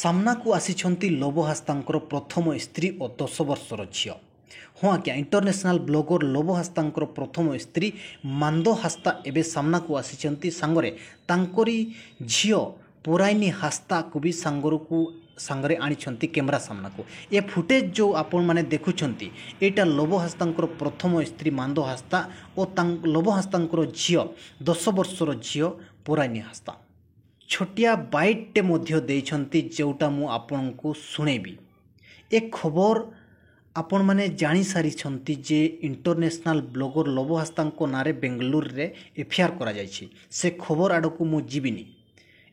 ସାମ୍ନାକୁ ଆସିଛନ୍ତି ଲବ ହାସ୍ତାଙ୍କର ପ୍ରଥମ ସ୍ତ୍ରୀ ଓ 10 ବର୍ଷର ଝିଅ। ହଁ ଆଜ୍ଞା, ଇଣ୍ଟରନ୍ୟାସନାଲ୍ ବ୍ଲଗର ଲବ ହାସ୍ତାଙ୍କର ପ୍ରଥମ ସ୍ତ୍ରୀ ମାନ୍ଦ ହାସ୍ତା ଏବେ ସାମ୍ନାକୁ ଆସିଛନ୍ତି। ସାଙ୍ଗରେ ତାଙ୍କରି ଝିଅ ପୋରାଇନି ହାସ୍ତାକୁ ବି ସାଙ୍ଗରେ ଆଣିଛନ୍ତି କ୍ୟାମେରା ସାମ୍ନାକୁ। ଏ ଫୁଟେଜ୍ ଯେଉଁ ଆପଣମାନେ ଦେଖୁଛନ୍ତି, ଏଇଟା ଲବ ହାସ୍ତାଙ୍କର ପ୍ରଥମ ସ୍ତ୍ରୀ ମାନ୍ଦ ହାସ୍ତା ଓ ଲବ ହାସ୍ତାଙ୍କର ଝିଅ, 10 ବର୍ଷର ଝିଅ ପୋରାଇନି ହାସ୍ତା। ଛୋଟିଆ ବାଇଟ୍ଟେ ମଧ୍ୟ ଦେଇଛନ୍ତି, ଯେଉଁଟା ମୁଁ ଆପଣଙ୍କୁ ଶୁଣେଇବି। ଏ ଖବର ଆପଣମାନେ ଜାଣିସାରିଛନ୍ତି ଯେ ଇଣ୍ଟରନ୍ୟାସନାଲ୍ ବ୍ଲଗର ଲବ ହାସ୍ତାଙ୍କ ନାଁରେ ବେଙ୍ଗାଲୁରୁରେ ଏଫଆଇଆର୍ କରାଯାଇଛି। ସେ ଖବର ଆଡ଼କୁ ମୁଁ ଯିବିନି।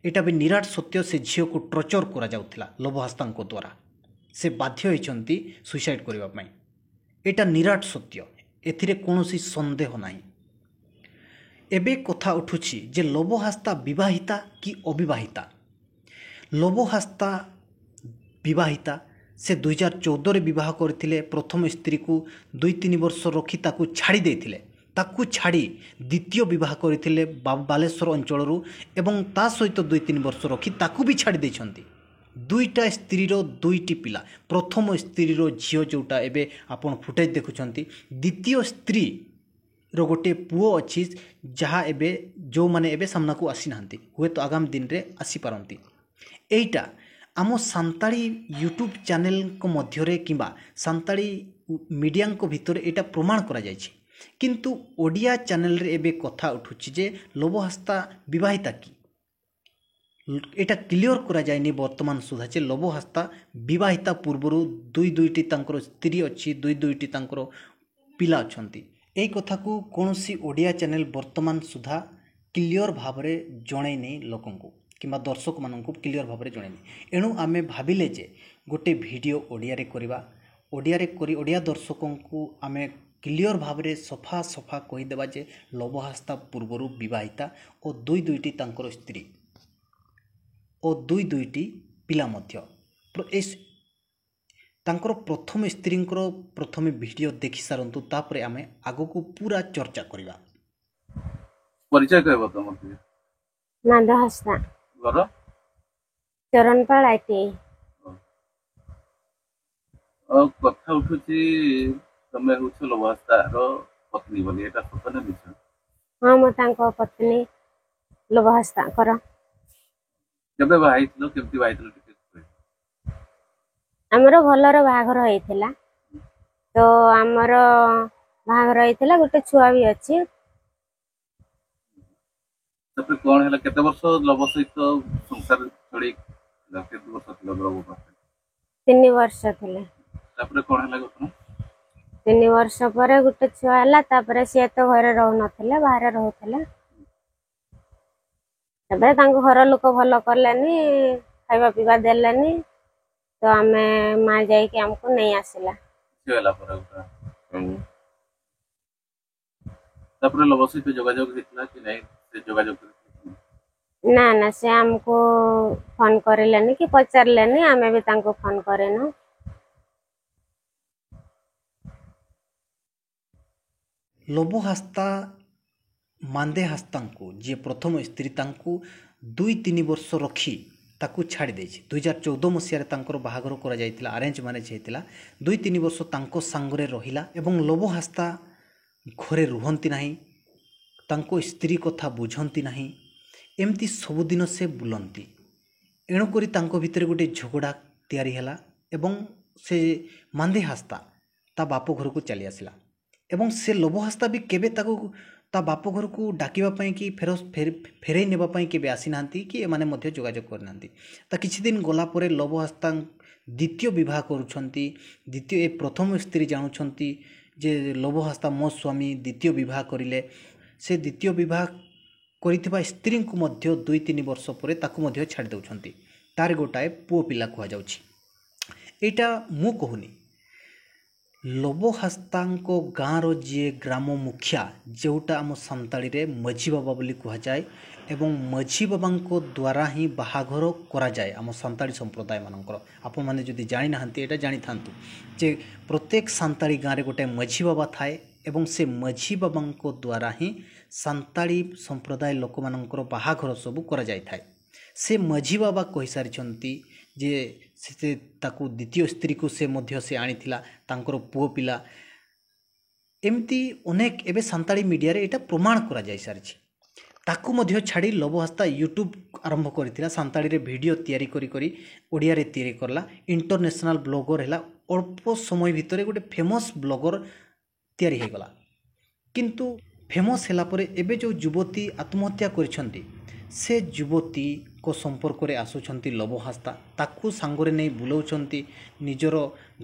ଏଇଟା ବି ନିରାଟ ସତ୍ୟ, ସେ ଝିଅକୁ ଟର୍ଚର୍ କରାଯାଉଥିଲା ଲବ ହାସ୍ତାଙ୍କ ଦ୍ୱାରା। ସେ ବାଧ୍ୟ ହୋଇଛନ୍ତି ସୁଇସାଇଡ଼୍ କରିବା ପାଇଁ। ଏଇଟା ନିରାଟ ସତ୍ୟ, ଏଥିରେ କୌଣସି ସନ୍ଦେହ ନାହିଁ। ଏବେ କଥା ଉଠୁଛି ଯେ ଲବ ହାସ୍ତା ବିବାହିତା କି ଅବିବାହିତା? ଲବ ହାସ୍ତା ବିବାହିତା। ସେ 2014ରେ ବିବାହ କରିଥିଲେ। ପ୍ରଥମ ସ୍ତ୍ରୀକୁ 2-3 ବର୍ଷ ରଖି ତାକୁ ଛାଡ଼ି ଦେଇଥିଲେ। ତାକୁ ଛାଡ଼ି ଦ୍ୱିତୀୟ ବିବାହ କରିଥିଲେ ବାଲେଶ୍ୱର ଅଞ୍ଚଳରୁ, ଏବଂ ତା ସହିତ 2-3 ବର୍ଷ ରଖି ତାକୁ ବି ଛାଡ଼ି ଦେଇଛନ୍ତି। ଦୁଇଟା ସ୍ତ୍ରୀର ଦୁଇଟି ପିଲା। ପ୍ରଥମ ସ୍ତ୍ରୀର ଝିଅ ଯେଉଁଟା ଏବେ ଆପଣ ଫୁଟେଜ୍ ଦେଖୁଛନ୍ତି, ଦ୍ୱିତୀୟ ସ୍ତ୍ରୀର ଗୋଟିଏ ପୁଅ ଅଛି, ଯାହା ଏବେ ଯେଉଁମାନେ ଏବେ ସାମ୍ନାକୁ ଆସିନାହାନ୍ତି, ହୁଏତ ଆଗାମୀ ଦିନରେ ଆସିପାରନ୍ତି। ଏଇଟା ଆମ ସାନ୍ତାଳୀ ୟୁଟ୍ୟୁବ୍ ଚ୍ୟାନେଲଙ୍କ ମଧ୍ୟରେ କିମ୍ବା ସାନ୍ତାଳୀ ମିଡ଼ିଆଙ୍କ ଭିତରେ ଏଇଟା ପ୍ରମାଣ କରାଯାଇଛି। କିନ୍ତୁ ଓଡ଼ିଆ ଚ୍ୟାନେଲରେ ଏବେ କଥା ଉଠୁଛି ଯେ ଲବ ହାସ୍ତା ବିବାହିତା କି? ଏଇଟା କ୍ଲିଅର୍ କରାଯାଇନି ବର୍ତ୍ତମାନ ସୁଦ୍ଧା ଯେ ଲବ ହାସ୍ତା ବିବାହିତା ପୂର୍ବରୁ ଦୁଇ ଦୁଇଟି ତାଙ୍କର ସ୍ତ୍ରୀ ଅଛି, ଦୁଇ ଦୁଇଟି ତାଙ୍କର ପିଲା ଅଛନ୍ତି। ଏଇ କଥାକୁ କୌଣସି ଓଡ଼ିଆ ଚ୍ୟାନେଲ ବର୍ତ୍ତମାନ ସୁଦ୍ଧା କ୍ଲିଅର୍ ଭାବରେ ଜଣେଇନି ଲୋକଙ୍କୁ କିମ୍ବା ଦର୍ଶକମାନଙ୍କୁ କ୍ଲିଅର୍ ଭାବରେ ଜଣେଇନି। ଏଣୁ ଆମେ ଭାବିଲେ ଯେ ଗୋଟେ ଭିଡ଼ିଓ ଓଡ଼ିଆରେ କରିବା। ଓଡ଼ିଆରେ କରି ଓଡ଼ିଆ ଦର୍ଶକଙ୍କୁ ଆମେ କ୍ଲିଅର୍ ଭାବରେ ସଫା ସଫା କହିଦେବା ଯେ ଲବ ହାସ୍ତା ପୂର୍ବରୁ ବିବାହିତା ଓ ଦୁଇ ଦୁଇଟି ତାଙ୍କର ସ୍ତ୍ରୀ ଓ ଦୁଇ ଦୁଇଟି ପିଲା ମଧ୍ୟ। ଏ ତାଙ୍କର ପ୍ରଥମ ସ୍ତ୍ରୀଙ୍କର ପ୍ରଥମେ ଭିଡ଼ିଓ ଦେଖି ସାରନ୍ତୁ, ତାପରେ ଆମେ ଆଗକୁ ପୁରା ଚର୍ଚ୍ଚା କରିବା। ପରିଚୟ କହିବ ତମର ଟିକେ? ମାନ୍ଦ ହାସ୍ତା। ଘର? ଚରଣପାଳ ଆଇଟିଆଇ। ଆଉ କଥା ଉଠୁଛି ତମେ ହଉଛ ଲବ ହାସ୍ତାର ପତ୍ନୀ ବୋଲି, ଏଇଟା ସତ ନା ମିଛ? ହଁ, ମୁଁ ତାଙ୍କ ପତ୍ନୀ ଲବ ହାସ୍ତାଙ୍କର। କେବେ ବାହା ହେଇଥିଲ, କେମିତି ବାହା ହେଇଥିଲ ଟିକେ କହିବ? ଆମର ଭଲର ବାହାଘର ହେଇଥିଲା। ତ ଆମର ବାହାଘର ହେଇଥିଲା, ଗୋଟେ ଛୁଆ ବି ଅଛି। ତାପରେ କଣ ହେଲା? କେତେ ବର୍ଷ ଲବ ସହିତ ସଂସାର ଚଳେଇ, କେତେ ବର୍ଷ ଥିଲା ଲବ ପାଖରେ? 3 ବର୍ଷ ଥିଲେ। ତାପରେ କଣ ହେଲା ଘଟଣା? 3 ବର୍ଷ ପରେ ଗୋଟେ ଛୁଆ ହେଲା। ତାପରେ ସିଏ ତ ଘରେ ରହୁନଥିଲେ, ବାହାରେ ରହୁଥିଲେ। ତାପରେ ତାଙ୍କ ଘର ଲୋକ ଭଲ କଲେନି, ଖାଇବା ପିଇବା ଦେଲେନି। ତ ଆମେ ମା ଯାଇକି ଆମକୁ ନେଇ ଆସିଲା। ଝିଅ ହେଲା ପରେ ଗୋଟେ। ଆଜ୍ଞା। ତାପରେ ଲବ ସହିତ ଯୋଗାଯୋଗ ହେଇଥିଲା କି ନାଇଁ? ସେ ଯୋଗାଯୋଗ କରିଥିଲେ? ନା ନା, ସେ ଆମକୁ ଫୋନ କରିଲେନି କି ପଚାରିଲେନି, ଆମେ ବି ତାଙ୍କୁ ଫୋନ କରିନୁ। ଲବ ହାସ୍ତା ମାନ୍ଦେ ହାସ୍ତାଙ୍କୁ, ଯିଏ ପ୍ରଥମ ସ୍ତ୍ରୀ, ତାଙ୍କୁ 2-3 ବର୍ଷ ରଖି ତାକୁ ଛାଡ଼ି ଦେଇଛି। 2014 ମସିହାରେ ତାଙ୍କର ବାହାଘର କରାଯାଇଥିଲା, ଆରେଞ୍ଜ ମ୍ୟାରେଜ୍ ହେଇଥିଲା। 2-3 ବର୍ଷ ତାଙ୍କ ସାଙ୍ଗରେ ରହିଲା ଏବଂ ଲବ ହାସ୍ତା ଘରେ ରୁହନ୍ତି ନାହିଁ, ତାଙ୍କ ସ୍ତ୍ରୀ କଥା ବୁଝନ୍ତି ନାହିଁ, ଏମିତି ସବୁଦିନ ସେ ବୁଲନ୍ତି। ଏଣୁକରି ତାଙ୍କ ଭିତରେ ଗୋଟେ ଝଗଡ଼ା ତିଆରି ହେଲା ଏବଂ ସେ ମାନ୍ଦେ ହାସ୍ତା ତା ବାପ ଘରକୁ ଚାଲି ଆସିଲା। ଏବଂ ସେ ଲବ ହାସ୍ତା ବି କେବେ ତାକୁ ତା ବାପ ଘରକୁ ଡାକିବା ପାଇଁ କି ଫେରେଇ ନେବା ପାଇଁ କେବେ ଆସିନାହାନ୍ତି କି ଏମାନେ ମଧ୍ୟ ଯୋଗାଯୋଗ କରିନାହାନ୍ତି। ତା କିଛି ଦିନ ଗଲା ପରେ ଲବ ହାସ୍ତା ଦ୍ୱିତୀୟ ବିବାହ କରୁଛନ୍ତି। ଦ୍ୱିତୀୟ ଏ ପ୍ରଥମ ସ୍ତ୍ରୀ ଜାଣୁଛନ୍ତି ଯେ ଲବ ହାସ୍ତା ମୋ ସ୍ୱାମୀ ଦ୍ୱିତୀୟ ବିବାହ କରିଲେ। ସେ ଦ୍ୱିତୀୟ ବିବାହ କରିଥିବା ସ୍ତ୍ରୀଙ୍କୁ ମଧ୍ୟ 2-3 ବର୍ଷ ପରେ ତାକୁ ମଧ୍ୟ ଛାଡ଼ି ଦେଉଛନ୍ତି। ତାର ଗୋଟାଏ ପୁଅ ପିଲା କୁହାଯାଉଛି। ଏଇଟା ମୁଁ କହୁନି, ଲବ ହାସ୍ତାଙ୍କ ଗାଁର ଯିଏ ଗ୍ରାମ ମୁଖିଆ, ଯେଉଁଟା ଆମ ସାନ୍ତାଳୀରେ ମଝି ବାବା ବୋଲି କୁହାଯାଏ, ଏବଂ ମଝି ବାବାଙ୍କ ଦ୍ୱାରା ହିଁ ବାହାଘର କରାଯାଏ ଆମ ସାନ୍ତାଳୀ ସମ୍ପ୍ରଦାୟମାନଙ୍କର। ଆପଣମାନେ ଯଦି ଜାଣିନାହାନ୍ତି ଏଇଟା ଜାଣିଥାନ୍ତୁ ଯେ ପ୍ରତ୍ୟେକ ସାନ୍ତାଳୀ ଗାଁରେ ଗୋଟାଏ ମଝି ବାବା ଥାଏ ଏବଂ ସେ ମଝି ବାବାଙ୍କ ଦ୍ୱାରା ହିଁ ସାନ୍ତାଳୀ ସମ୍ପ୍ରଦାୟ ଲୋକମାନଙ୍କର ବାହାଘର ସବୁ କରାଯାଇଥାଏ। ସେ ମଝି ବାବା କହିସାରିଛନ୍ତି ଯେ ସେ ତାକୁ ଦ୍ୱିତୀୟ ସ୍ତ୍ରୀକୁ ସେ ମଧ୍ୟ ସେ ଆଣିଥିଲା, ତାଙ୍କର ପୁଅ ପିଲା, ଏମିତି ଅନେକ ଏବେ ସାନ୍ତାଳୀ ମିଡ଼ିଆରେ ଏଇଟା ପ୍ରମାଣ କରାଯାଇସାରିଛି। ତାକୁ ମଧ୍ୟ ଛାଡ଼ି ଲବ ହାସ୍ତା ୟୁଟ୍ୟୁବ୍ ଆରମ୍ଭ କରିଥିଲା, ସାନ୍ତାଳୀରେ ଭିଡ଼ିଓ ତିଆରି କରି କରି ଓଡ଼ିଆରେ ତିଆରି କଲା, ଇଣ୍ଟରନ୍ୟାସନାଲ୍ ବ୍ଲଗର୍ ହେଲା, ଅଳ୍ପ ସମୟ ଭିତରେ ଗୋଟେ ଫେମସ୍ ବ୍ଲଗର୍ ତିଆରି ହେଇଗଲା। କିନ୍ତୁ ଫେମସ୍ ହେଲା ପରେ ଏବେ ଯେଉଁ ଯୁବତୀ ଆତ୍ମହତ୍ୟା କରିଛନ୍ତି, ସେ ଯୁବତୀଙ୍କ ସମ୍ପର୍କରେ ଆସୁଛନ୍ତି ଲବ ହାସ୍ତା, ତାକୁ ସାଙ୍ଗରେ ନେଇ ବୁଲାଉଛନ୍ତି, ନିଜର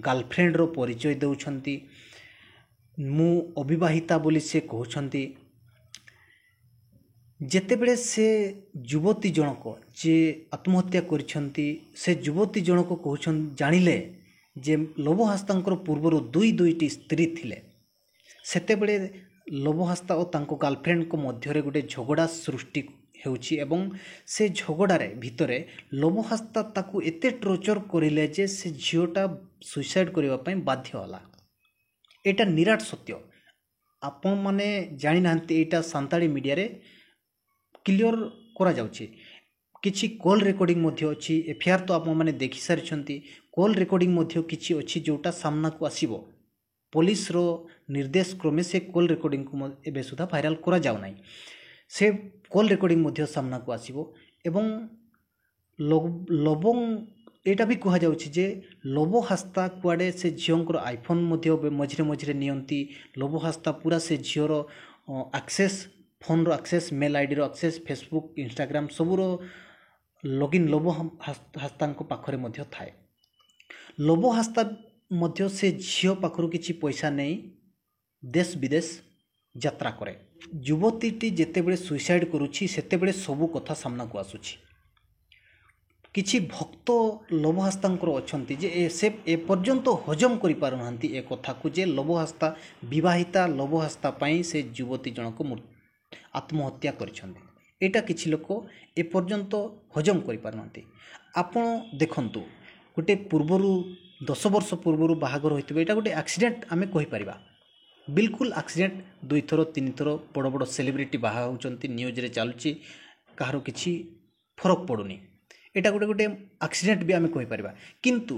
ଗାର୍ଲଫ୍ରେଣ୍ଡର ପରିଚୟ ଦେଉଛନ୍ତି, ମୁଁ ଅବିବାହିତା ବୋଲି ସେ କହୁଛନ୍ତି। ଯେତେବେଳେ ସେ ଯୁବତୀ ଜଣକ ଯିଏ ଆତ୍ମହତ୍ୟା କରିଛନ୍ତି, ସେ ଯୁବତୀ ଜଣକ କହୁଛନ୍ତି, ଜାଣିଲେ ଯେ ଲବ ହାସ୍ତାଙ୍କର ପୂର୍ବରୁ ଦୁଇ ଦୁଇଟି ସ୍ତ୍ରୀ ଥିଲେ, ସେତେବେଳେ ଲବ ହାସ୍ତା ଓ ତାଙ୍କ ଗାର୍ଲଫ୍ରେଣ୍ଡଙ୍କ ମଧ୍ୟରେ ଗୋଟେ ଝଗଡ଼ା ସୃଷ୍ଟି ହେଉଛି ଏବଂ ସେ ଝଗଡ଼ାରେ ଭିତରେ ଲବ ହାସ୍ତା ତାକୁ ଏତେ ଟର୍ଚର୍ କରିଲେ ଯେ ସେ ଝିଅଟା ସୁଇସାଇଡ଼୍ କରିବା ପାଇଁ ବାଧ୍ୟ ହେଲା। ଏଇଟା ନିରାଟ ସତ୍ୟ, ଆପଣମାନେ ଜାଣିନାହାନ୍ତି, ଏଇଟା ସାନ୍ତାଳୀ ମିଡ଼ିଆରେ କ୍ଲିଅର୍ କରାଯାଉଛି। କିଛି କଲ୍ ରେକର୍ଡ଼ିଂ ମଧ୍ୟ ଅଛି, ଏଫଆଇଆର୍ ତ ଆପଣମାନେ ଦେଖିସାରିଛନ୍ତି, କଲ୍ ରେକର୍ଡ଼ିଂ ମଧ୍ୟ କିଛି ଅଛି ଯେଉଁଟା ସାମ୍ନାକୁ ଆସିବ। ପୋଲିସର ନିର୍ଦ୍ଦେଶ କ୍ରମେ ସେ କଲ୍ ରେକର୍ଡ଼ିଂକୁ ଏବେ ସୁଦ୍ଧା ଭାଇରାଲ୍ କରାଯାଉନାହିଁ, ସେ କଲ୍ ରେକର୍ଡ଼ିଂ ମଧ୍ୟ ସାମ୍ନାକୁ ଆସିବ। ଏବଂ ଲବଙ୍ଗ ଏଇଟା ବି କୁହାଯାଉଛି ଯେ ଲବ ହାସ୍ତା କୁଆଡ଼େ ସେ ଝିଅଙ୍କର ଆଇଫୋନ୍ ମଧ୍ୟ ମଝିରେ ମଝିରେ ନିଅନ୍ତି। ଲବ ହାସ୍ତା ପୁରା ସେ ଝିଅର ଆକ୍ସେସ୍, ଫୋନ୍ର ଆକ୍ସେସ୍, ମେଲ୍ ଆଇଡ଼ିର ଆକ୍ସେସ୍, ଫେସବୁକ୍, ଇନଷ୍ଟାଗ୍ରାମ୍ ସବୁର ଲଗ୍ଇନ୍ ଲବ ହାସ୍ତାଙ୍କ ପାଖରେ ମଧ୍ୟ ଥାଏ। ଲବ ହାସ୍ତା ମଧ୍ୟ ସେ ଝିଅ ପାଖରୁ କିଛି ପଇସା ନେଇ ଦେଶ ବିଦେଶ ଯାତ୍ରା କରେ। ଯୁବତୀଟି ଯେତେବେଳେ ସୁଇସାଇଡ଼୍ କରୁଛି ସେତେବେଳେ ସବୁ କଥା ସାମ୍ନାକୁ ଆସୁଛି। କିଛି ଭକ୍ତ ଲବ ହାସ୍ତାଙ୍କର ଅଛନ୍ତି ଯେ ସେ ଏପର୍ଯ୍ୟନ୍ତ ହଜମ କରିପାରୁନାହାନ୍ତି ଏ କଥାକୁ ଯେ ଲବ ହାସ୍ତା ବିବାହିତା, ଲବ ହାସ୍ତା ପାଇଁ ସେ ଯୁବତୀ ଜଣକ ଆତ୍ମହତ୍ୟା କରିଛନ୍ତି। ଏଇଟା କିଛି ଲୋକ ଏପର୍ଯ୍ୟନ୍ତ ହଜମ କରିପାରୁନାହାନ୍ତି। ଆପଣ ଦେଖନ୍ତୁ, ଗୋଟେ ପୂର୍ବରୁ 10 ବର୍ଷ ପୂର୍ବରୁ ବାହାଘର ହୋଇଥିବ, ଏଇଟା ଗୋଟେ ଆକ୍ସିଡେଣ୍ଟ ଆମେ କହିପାରିବା, ବିଲକୁଲ ଆକ୍ସିଡେଣ୍ଟ। 2ଥର 3ଥର ବଡ଼ ବଡ଼ ସେଲିବ୍ରିଟି ବାହା ହେଉଛନ୍ତି, ନ୍ୟୁଜ୍ରେ ଚାଲୁଛି, କାହାର କିଛି ଫରକ ପଡ଼ୁନି, ଏଇଟା ଗୋଟେ ଆକ୍ସିଡେଣ୍ଟ ବି ଆମେ କହିପାରିବା। କିନ୍ତୁ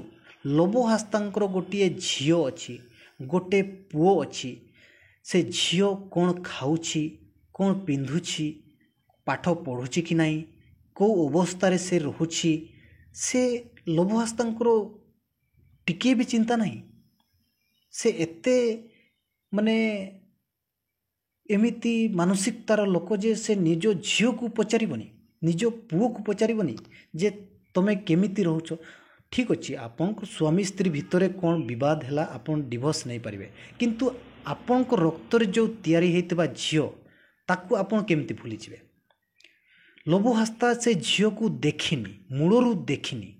ଲବ ହାସ୍ତାଙ୍କର ଗୋଟିଏ ଝିଅ ଅଛି, ଗୋଟେ ପୁଅ ଅଛି, ସେ ଝିଅ କ'ଣ ଖାଉଛି, କ'ଣ ପିନ୍ଧୁଛି, ପାଠ ପଢ଼ୁଛି କି ନାହିଁ, କେଉଁ ଅବସ୍ଥାରେ ସେ ରହୁଛି, ସେ ଲବ ହାସ୍ତାଙ୍କର ଟିକିଏ ବି ଚିନ୍ତା ନାହିଁ। ସେ ଏତେ ମାନେ ଏମିତି ମାନସିକତାର ଲୋକ ଯେ ସେ ନିଜ ଝିଅକୁ ପଚାରିବନି, ନିଜ ପୁଅକୁ ପଚାରିବନି ଯେ ତୁମେ କେମିତି ରହୁଛ। ଠିକ୍ ଅଛି, ଆପଣଙ୍କ ସ୍ୱାମୀ ସ୍ତ୍ରୀ ଭିତରେ କ'ଣ ବିବାଦ ହେଲା ଆପଣ ଡିଭୋର୍ସ ନେଇପାରିବେ, କିନ୍ତୁ ଆପଣଙ୍କ ରକ୍ତରେ ଯେଉଁ ତିଆରି ହେଇଥିବା ଝିଅ ତାକୁ ଆପଣ କେମିତି ଭୁଲିଯିବେ? ଲବ ହାସ୍ତା ସେ ଝିଅକୁ ଦେଖିନି, ମୂଳରୁ ଦେଖିନି,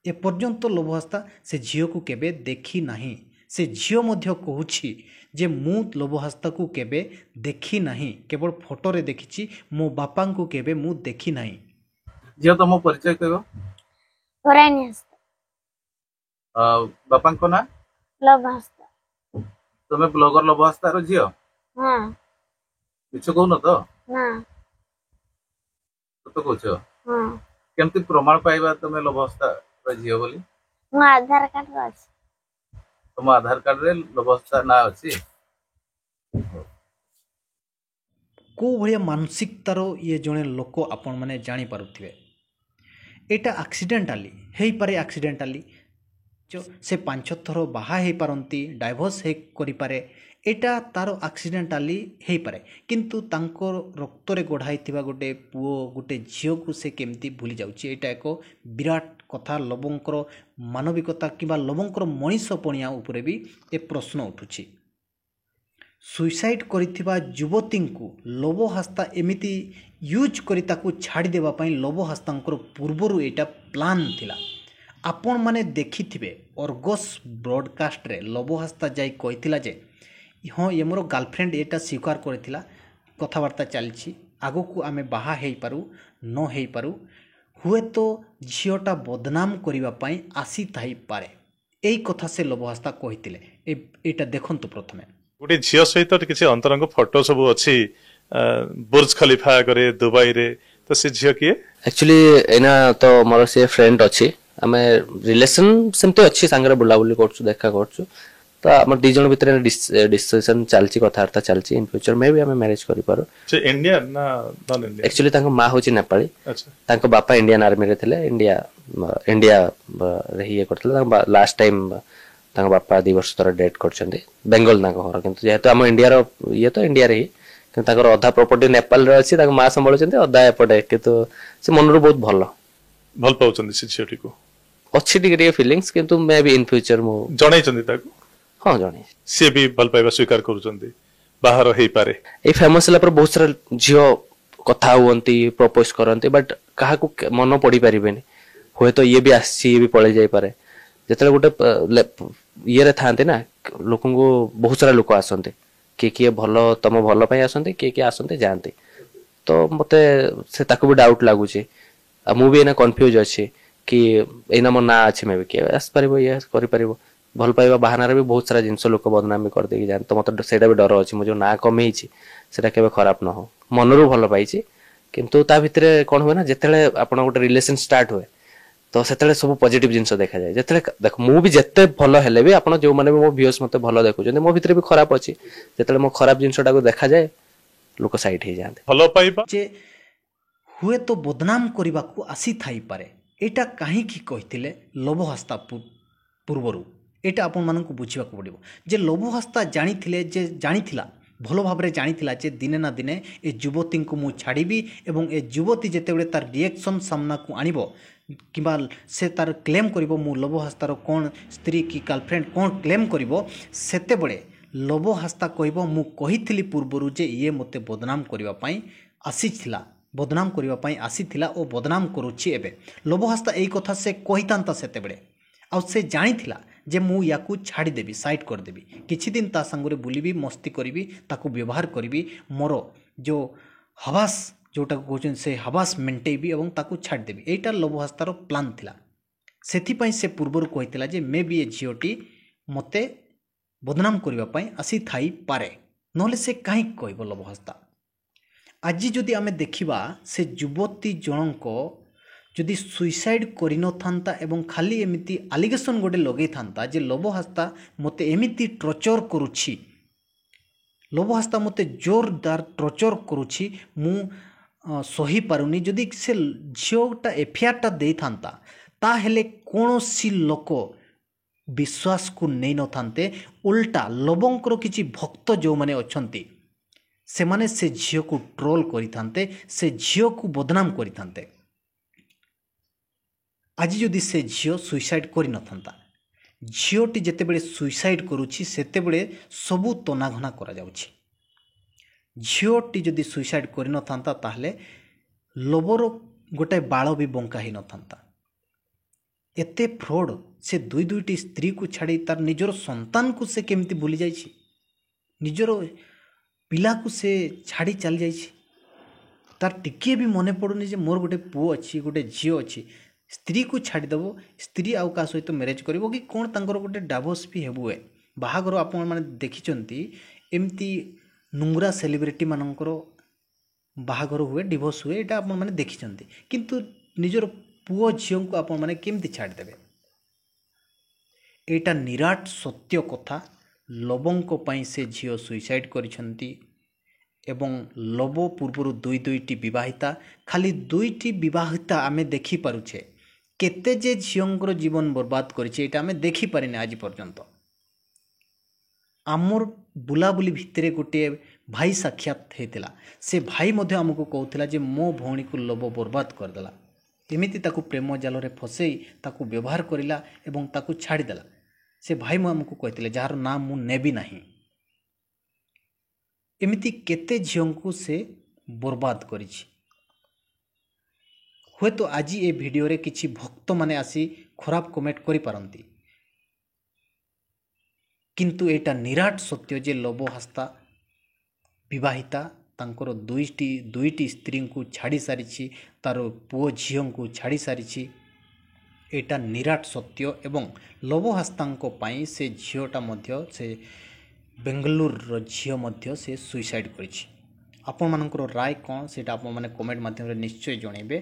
ଏପର୍ଯ୍ୟନ୍ତ ଲବ ହାସ୍ତା ସେ ଝିଅକୁ କେବେ ଦେଖି ନାହିଁ। ସେ ଝିଅ ମଧ୍ୟ କହୁଛି ଯେ ମୁଁ ଲବ ହାସ୍ତାକୁ କେବେ ଦେଖି ନାହିଁ, କେବଳ ଫଟୋରେ ଦେଖିଛି, ମୋ ବାପାଙ୍କୁ କେବେ ମୁଁ ଦେଖି ନାହିଁ। ଝିଅ ତମ ପରିଚୟ କହିବ? ପରାୟଣୀ ହାସ୍ତା। ବାପାଙ୍କ ନାଁ? ଲବ ହାସ୍ତା। ତମେ ବ୍ଲଗର ଲବ ହାସ୍ତାର ଝିଅ? ହଁ। ମିଛ କହୁନ ତ? ନା। ସତ କହୁଛ? ହଁ। କେମିତି ପ୍ରମାଣ ପାଇବା ତମେ ଲବ ହାସ୍ତାର ଝିଅ ବୋଲି? ମୋ ଆଧାର କାର୍ଡ ଅଛି। ତମ ଆଧାର କାର୍ଡରେ ଲବ ହାସ୍ତା ନାଁ ଅଛି? କେଉଁ ଭଳିଆ ମାନସିକତାର ଇଏ ଜଣେ ଲୋକ ଆପଣମାନେ ଜାଣିପାରୁଥିବେ। ଏଇଟା ଆକ୍ସିଡେଣ୍ଟାଲି ହେଇପାରେ, ଆକ୍ସିଡେଣ୍ଟାଲି ସେ 5 ଥର ବାହା ହେଇପାରନ୍ତି, ଡାଇଭର୍ସ ହେଇ କରିପାରେ, ଏଇଟା ତାର ଆକ୍ସିଡେଣ୍ଟାଲି ହେଇପାରେ, କିନ୍ତୁ ତାଙ୍କ ରକ୍ତରେ ଗଢ଼ା ହେଇଥିବା ଗୋଟେ ପୁଅ ଗୋଟେ ଝିଅକୁ ସେ କେମିତି ଭୁଲି ଯାଉଛି, ଏଇଟା ଏକ ବିରାଟ କଥା। ଲବଙ୍କର ମାନବିକତା କିମ୍ବା ଲବଙ୍କର ମଣିଷ ପଣିଆ ଉପରେ ବି ଏ ପ୍ରଶ୍ନ ଉଠୁଛି। ସୁଇସାଇଡ଼୍ କରିଥିବା ଯୁବତୀଙ୍କୁ ଲବ ହାସ୍ତା ଏମିତି ୟୁଜ୍ କରି ତାକୁ ଛାଡ଼ିଦେବା ପାଇଁ ଲବ ହାସ୍ତାଙ୍କର ପୂର୍ବରୁ ଏଇଟା ପ୍ଲାନ୍ ଥିଲା। ଆପଣମାନେ ଦେଖିଥିବେ ଅର୍ଗସ୍ ବ୍ରଡ଼କାଷ୍ଟରେ ଲବ ହାସ୍ତା ଯାଇ କହିଥିଲା ଯେ ହଁ ଇଏ ମୋର ଗାର୍ଲଫ୍ରେଣ୍ଡ, ଏଇଟା ସ୍ୱୀକାର କରିଥିଲା, କଥାବାର୍ତ୍ତା ଚାଲିଛି, ଆଗକୁ ଆମେ ବାହା ହେଇପାରୁ ନ ହେଇପାରୁ, ହୁଏତ ଝିଅଟା ବଦନାମ କରିବା ପାଇଁ ଆସିଥାଇପାରେ, ଏଇ କଥା ସେ ଲବ ହାସ୍ତା କହିଥିଲେ। ଏଇଟା ଦେଖନ୍ତୁ ପ୍ରଥମେ। ଗୋଟେ ଝିଅ ସହିତ କିଛି ଅନ୍ତରଙ୍ଗ ଫଟୋ ସବୁ ଅଛି ବୁର୍ଜ ଖଲିଫା ଆଗରେ ଦୁବାଇରେ, ତ ସେ ଝିଅ କିଏ? ଆକ୍ଚୁଆଲି ଏଇନା ତ ମୋର ସେ ଫ୍ରେଣ୍ଡ ଅଛି, ଆମେ ରିଲେସନ ସେମିତି ଅଛି, ସାଙ୍ଗରେ ବୁଲାବୁଲି କରୁଛୁ, ଦେଖା କରୁଛୁ। ତ ଆମ ଦି ଜଣ ଭିତରେ ଡିସିସନ ଚାଲିଛି, କଥାବାର୍ତ୍ତା ଚାଲିଛି। ଇନ୍ ଫ୍ୟୁଚର ମେ ବି ଆମେ ମ୍ୟାରେଜ କରିପାରୁ। ସେ ଇଣ୍ଡିଆନ ନା ନନ୍ ଇଣ୍ଡିଆନ? ଆକ୍ଚୁଆଲି ତାଙ୍କ ମା ହଉଛି ନେପାଳୀ। ଆଚ୍ଛା। ତାଙ୍କ ବାପା ଇଣ୍ଡିଆନ ଆର୍ମିରେ ଥିଲେ, ଇଣ୍ଡିଆ ଇଣ୍ଡିଆ ରେ ଇଏ କରିଥିଲେ। ତାଙ୍କ ଲାଷ୍ଟ ଟାଇମ ତାଙ୍କ ବାପା 2 ବର୍ଷ ତଳେ ଡେଥ୍ କରିଛନ୍ତି। ବେଙ୍ଗଲ ତାଙ୍କ ଘର, କିନ୍ତୁ ଯେହେତୁ ଆମ ଇଣ୍ଡିଆର ଇଏ ତ ଇଣ୍ଡିଆରେ ହିଁ, କିନ୍ତୁ ତାଙ୍କର ଅଧା ପ୍ରପର୍ଟି ନେପାଳରେ ଅଛି, ତାଙ୍କ ମା ସମ୍ଭାଳୁଛନ୍ତି, ଅଧା ଏପଟେ। କିନ୍ତୁ ସେ ମନରୁ ବହୁତ ଭଲ। ଭଲ ପାଉଛନ୍ତି ସେ ଝିଅଟିକୁ? ଅଛି ଟିକେ ଟିକେ ଫିଲିଙ୍ଗସ୍, କିନ୍ତୁ ମେ ବି ଇନ୍ ଫ୍ୟୁଚର ମୁଁ। ଜଣେଇଛନ୍ତି ତାକୁ? ହଁ, ଜଣେଇ। ସିଏ ବି ଭଲ ପାଇବା ସ୍ୱୀକାର କରୁଛନ୍ତି, ବାହାର ହେଇପାରେ? ଏଇ ଫେମସ ହେଲା ପରେ ବହୁତ ସାରା ଝିଅ କଥା ହୁଅନ୍ତି, ପ୍ରପୋଜ କରନ୍ତି, ବଟ୍ କାହାକୁ ମନ ପଡିପାରିବେନି। ହୁଏତ ଇଏ ବି ଆସିଛି, ଇଏ ବି ପଳେଇ ଯାଇପାରେ। ଯେତେବେଳେ ଗୋଟେ ଇଏରେ ଥାଆନ୍ତି ନା, ଲୋକଙ୍କୁ ବହୁତ ସାରା ଲୋକ ଆସନ୍ତି, କିଏ କିଏ ଭଲ ତମ ଭଲ ପାଇଁ ଆସନ୍ତି, କିଏ କିଏ ଆସନ୍ତି ଯାଆନ୍ତି। ତ ମତେ ସେ ତାକୁ ବି ଡାଉଟ୍ ଲାଗୁଛି, ଆଉ ମୁଁ ବି ଏଇନା କନଫ୍ୟୁଜ ଅଛି କି ଏଇନା ମୋ ନାଁ ଅଛି, ମେ ବି କିଏ ଆସିପାରିବ, ଇଏ କରିପାରିବ। ଭଲ ପାଇବା ବାହାନାରେ ବି ବହୁତ ସାରା ଜିନିଷ ଲୋକ ବଦନାମ ବି କରିଦେଇକି ଯାଆନ୍ତି। ତ ମତେ ସେଇଟା ବି ଡର ଅଛି, ମୁଁ ଯୋଉ ନାଁ କମେଇଛି ସେଇଟା କେବେ ଖରାପ ନ ହଉ। ମନରୁ ଭଲ ପାଇଛି, କିନ୍ତୁ ତା ଭିତରେ କଣ ହୁଏ ନା, ଯେତେବେଳେ ଆପଣ ଗୋଟେ ରିଲେସନ ଷ୍ଟାର୍ଟ ହୁଏ ତ ସେତେବେଳେ ସବୁ ପଜିଟିଭ ଜିନିଷ ଦେଖାଯାଏ। ଯେତେବେଳେ ଦେଖ, ମୁଁ ବି ଯେତେ ଭଲ ହେଲେ ବି, ଆପଣ ଯୋଉମାନେ ବି ମୋ ଭିଉଅର୍ସ ମତେ ଭଲ ଦେଖୁଛନ୍ତି, ମୋ ଭିତରେ ବି ଖରାପ ଅଛି। ଯେତେବେଳେ ମୋ ଖରାପ ଜିନିଷଟାକୁ ଦେଖାଯାଏ, ଲୋକ ସାଇଡ୍ ହେଇଯାଆନ୍ତି। ଭଲ ପାଇବା ଯେ ହୁଏତ ବଦନାମ କରିବାକୁ ଆସିଥାଇପାରେ, ଏଇଟା କାହିଁକି କହିଥିଲେ ଲବ ହାସ୍ତା ପୂର୍ବରୁ? ଏଇଟା ଆପଣମାନଙ୍କୁ ବୁଝିବାକୁ ପଡ଼ିବ ଯେ ଲବ ହାସ୍ତା ଜାଣିଥିଲେ ଯେ ଜାଣିଥିଲା, ଭଲ ଭାବରେ ଜାଣିଥିଲା ଯେ ଦିନେ ନା ଦିନେ ଏ ଯୁବତୀଙ୍କୁ ମୁଁ ଛାଡ଼ିବି, ଏବଂ ଏ ଯୁବତୀ ଯେତେବେଳେ ତାର ରିଏକ୍ସନ୍ ସାମ୍ନାକୁ ଆଣିବ କିମ୍ବା ସେ ତାର କ୍ଲେମ୍ କରିବ ମୁଁ ଲବ ହାସ୍ତାର କ'ଣ ସ୍ତ୍ରୀ କି ଗାର୍ଲଫ୍ରେଣ୍ଡ କ'ଣ କ୍ଲେମ୍ କରିବ, ସେତେବେଳେ ଲବ ହାସ୍ତା କହିବ ମୁଁ କହିଥିଲି ପୂର୍ବରୁ ଯେ ଇଏ ମୋତେ ବଦନାମ କରିବା ପାଇଁ ଆସିଥିଲା, ବଦନାମ କରିବା ପାଇଁ ଆସିଥିଲା ଓ ବଦନାମ କରୁଛି ଏବେ। ଲବ ହାସ୍ତା ଏଇ କଥା ସେ କହିଥାନ୍ତା ସେତେବେଳେ, ଆଉ ସେ ଜାଣିଥିଲା ଯେ ମୁଁ ୟାକୁ ଛାଡ଼ିଦେବି, ସାଇଡ଼୍ କରିଦେବି, କିଛି ଦିନ ତା ସାଙ୍ଗରେ ବୁଲିବି, ମସ୍ତି କରିବି, ତାକୁ ବ୍ୟବହାର କରିବି, ମୋର ଯେଉଁ ହବାସ ଯେଉଁଟାକୁ କହୁଛନ୍ତି ସେ ହବାସ ମେଣ୍ଟେଇବି ଏବଂ ତାକୁ ଛାଡ଼ିଦେବି। ଏଇଟା ଲବ ହାସ୍ତାର ପ୍ଲାନ୍ ଥିଲା। ସେଥିପାଇଁ ସେ ପୂର୍ବରୁ କହିଥିଲା ଯେ ମେ ବି ଏ ଝିଅଟି ମୋତେ ବଦନାମ କରିବା ପାଇଁ ଆସିଥାଇପାରେ, ନହେଲେ ସେ କାହିଁକି କହିବ ଲବ ହାସ୍ତା? ଆଜି ଯଦି ଆମେ ଦେଖିବା, ସେ ଯୁବତୀ ଜଣଙ୍କ ଯଦି ସୁଇସାଇଡ଼୍ କରିନଥାନ୍ତା ଏବଂ ଖାଲି ଏମିତି ଆଲିଗେସନ୍ ଗୋଟେ ଲଗେଇଥାନ୍ତା ଯେ ଲବ ହାସ୍ତା ମୋତେ ଏମିତି ଟର୍ଚର୍ କରୁଛି, ଲବ ହାସ୍ତା ମୋତେ ଜୋରଦାର ଟର୍ଚର୍ କରୁଛି, ମୁଁ ସହିପାରୁନି, ଯଦି ସେ ଝିଅଟା ଏଫଆଇଆର୍ଟା ଦେଇଥାନ୍ତା ତାହେଲେ କୌଣସି ଲୋକ ବିଶ୍ୱାସକୁ ନେଇନଥାନ୍ତେ। ଓଲଟା ଲବଙ୍କର କିଛି ଭକ୍ତ ଯେଉଁମାନେ ଅଛନ୍ତି ସେମାନେ ସେ ଝିଅକୁ ଟ୍ରୋଲ୍ କରିଥାନ୍ତେ, ସେ ଝିଅକୁ ବଦନାମ କରିଥାନ୍ତେ। ଆଜି ଯଦି ସେ ଝିଅ ସୁଇସାଇଡ଼୍ କରିନଥାନ୍ତା, ଝିଅଟି ଯେତେବେଳେ ସୁଇସାଇଡ଼୍ କରୁଛି ସେତେବେଳେ ସବୁ ତନାଘନା କରାଯାଉଛି। ଝିଅଟି ଯଦି ସୁଇସାଇଡ଼୍ କରିନଥାନ୍ତା ତାହେଲେ ଲବର ଗୋଟାଏ ବାଳ ବି ବଙ୍କା ହେଇନଥାନ୍ତା। ଏତେ ଫ୍ରଡ଼୍, ସେ ଦୁଇ ଦୁଇଟି ସ୍ତ୍ରୀକୁ ଛାଡ଼ି ତାର ନିଜର ସନ୍ତାନକୁ ସେ କେମିତି ଭୁଲି ଯାଇଛି, ନିଜର ପିଲାକୁ ସେ ଛାଡ଼ି ଚାଲିଯାଇଛି। ତାର ଟିକିଏ ବି ମନେ ପଡ଼ୁନି ଯେ ମୋର ଗୋଟେ ପୁଅ ଅଛି, ଗୋଟେ ଝିଅ ଅଛି। ସ୍ତ୍ରୀକୁ ଛାଡ଼ିଦେବ, ସ୍ତ୍ରୀ ଆଉ କାହା ସହିତ ମ୍ୟାରେଜ୍ କରିବ କି କ'ଣ, ତାଙ୍କର ଗୋଟେ ଡାଇଭର୍ସ ବି ହୁଏ। ବାହାଘର ଆପଣମାନେ ଦେଖିଛନ୍ତି, ଏମିତି ନୁଙ୍ଗୁରା ସେଲିବ୍ରିଟିମାନଙ୍କର ବାହାଘର ହୁଏ, ଡିଭୋର୍ସ ହୁଏ, ଏଇଟା ଆପଣମାନେ ଦେଖିଛନ୍ତି। କିନ୍ତୁ ନିଜର ପୁଅ ଝିଅଙ୍କୁ ଆପଣମାନେ କେମିତି ଛାଡ଼ିଦେବେ? ଏଇଟା ନିରାଟ ସତ୍ୟ କଥା। ଲବଙ୍କ ପାଇଁ ସେ ଝିଅ ସୁଇସାଇଡ଼୍ କରିଛନ୍ତି ଏବଂ ଲବ ପୂର୍ବରୁ ଦୁଇ ଦୁଇଟି ବିବାହିତା, ଖାଲି ଦୁଇଟି ବିବାହିତା ଆମେ ଦେଖିପାରୁଛେ, କେତେ ଯେ ଝିଅଙ୍କର ଜୀବନ ବର୍ବାଦ କରିଛି ଏଇଟା ଆମେ ଦେଖିପାରିନେ ଆଜି ପର୍ଯ୍ୟନ୍ତ। ଆମର ବୁଲାବୁଲି ଭିତରେ ଗୋଟିଏ ଭାଇ ସାକ୍ଷାତ ହେଇଥିଲା, ସେ ଭାଇ ମଧ୍ୟ ଆମକୁ କହୁଥିଲା ଯେ ମୋ ଭଉଣୀକୁ ଲବ ବର୍ବାଦ କରିଦେଲା, ଏମିତି ତାକୁ ପ୍ରେମ ଜାଲରେ ଫସେଇ ତାକୁ ବ୍ୟବହାର କରିଲା ଏବଂ ତାକୁ ଛାଡ଼ିଦେଲା। ସେ ଭାଇ ମୁଁ ଆମକୁ କହିଥିଲେ, ଯାହାର ନାଁ ମୁଁ ନେବି ନାହିଁ। ଏମିତି କେତେ ଝିଅଙ୍କୁ ସେ ବର୍ବାଦ କରିଛି। ହୁଏତ ଆଜି ଏ ଭିଡ଼ିଓରେ କିଛି ଭକ୍ତମାନେ ଆସି ଖରାପ କମେଣ୍ଟ କରିପାରନ୍ତି, କିନ୍ତୁ ଏଇଟା ନିରାଟ ସତ୍ୟ ଯେ ଲବ ହାସ୍ତା ବିବାହିତା, ତାଙ୍କର ଦୁଇଟି ଦୁଇଟି ସ୍ତ୍ରୀଙ୍କୁ ଛାଡ଼ି ସାରିଛି, ତାର ପୁଅ ଝିଅଙ୍କୁ ଛାଡ଼ି ସାରିଛି। ଏଇଟା ନିରାଟ ସତ୍ୟ। ଏବଂ ଲବ ହାସ୍ତାଙ୍କ ପାଇଁ ସେ ଝିଅଟା ମଧ୍ୟ, ସେ ବେଙ୍ଗାଲୁରୁର ଝିଅ ମଧ୍ୟ ସେ ସୁଇସାଇଡ଼୍ କରିଛି। ଆପଣମାନଙ୍କର ରାୟ କ'ଣ ସେଇଟା ଆପଣମାନେ କମେଣ୍ଟ ମାଧ୍ୟମରେ ନିଶ୍ଚୟ ଜଣାଇବେ।